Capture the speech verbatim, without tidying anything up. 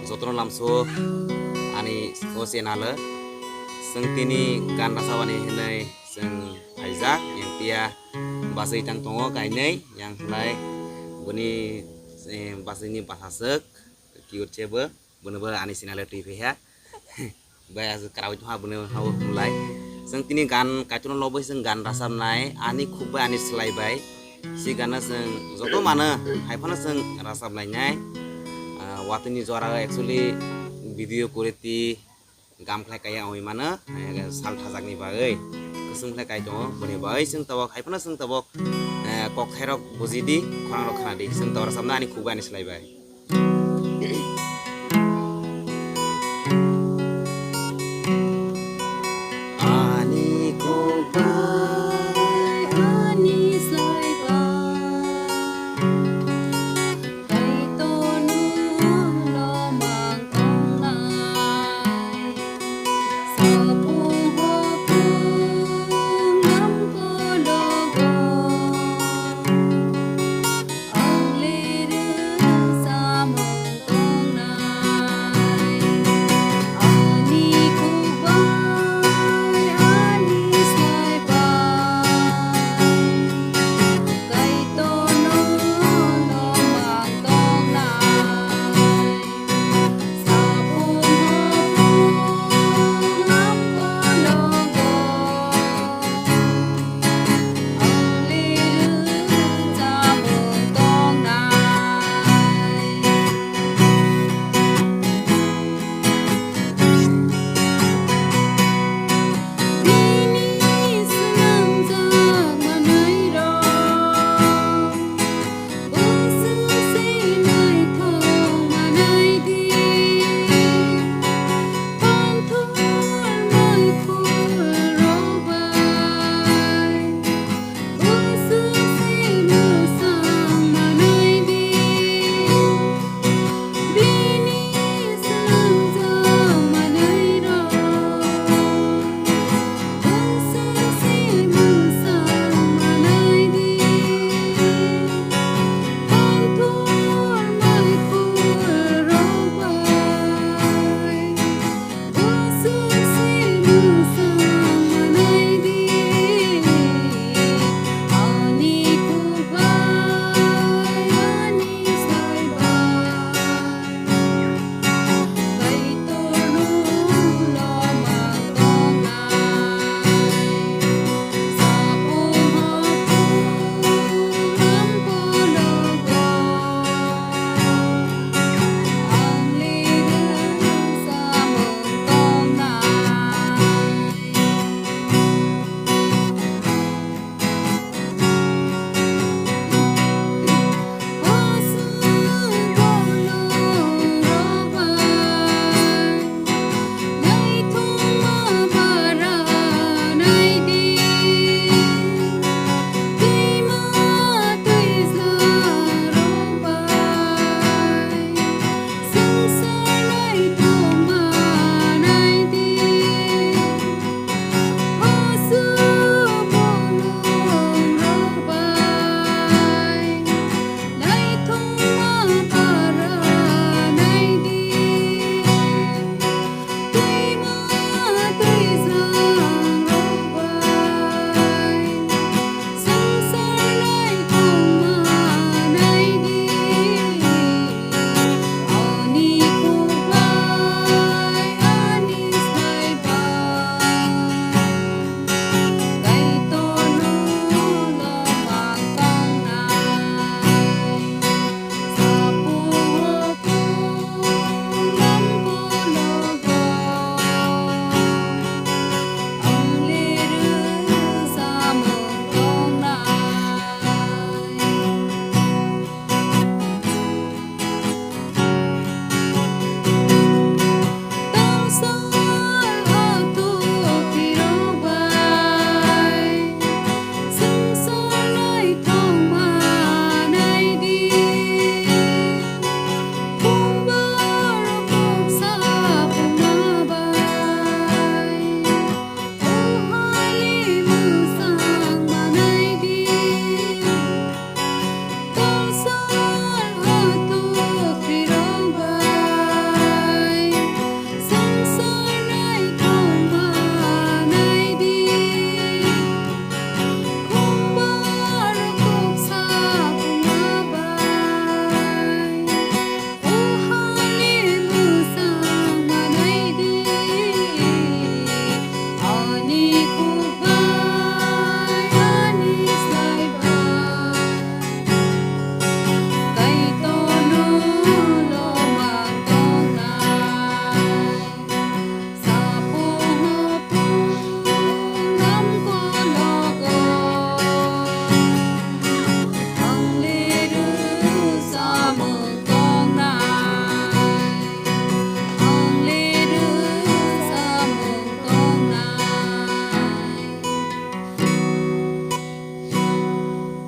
Jotono lamso ani o channel o. Chwng tini gan rwchapani hinwi chwng phaijak, yang tia bachwi tang tongo kainwi, yang khlai boni, eh, bachwini bwsajwk cute se bo, bono bo ani channel o twi phaiha. Bai aswk kwrawi tongha bono hao hwnlai. Chwng tini gan Kaitorno lobwi chwng gan rwchapnai, ani khuk bai ani slai bai. Si gana chwng joto mano, hai phano chwng rwchap lainai. Ah, watwini jora actually video quality gam khlai kaya oi mano, eh, sal thajakni bagwi. Kwchwng khlai kai tongo, boni bagwi chwng tabok, hai phano chwng tabok, eh, kokthairok bujidi, khorang rok khnadi. Chwng tabok rwchapnai ani khuk bai ani slai bai.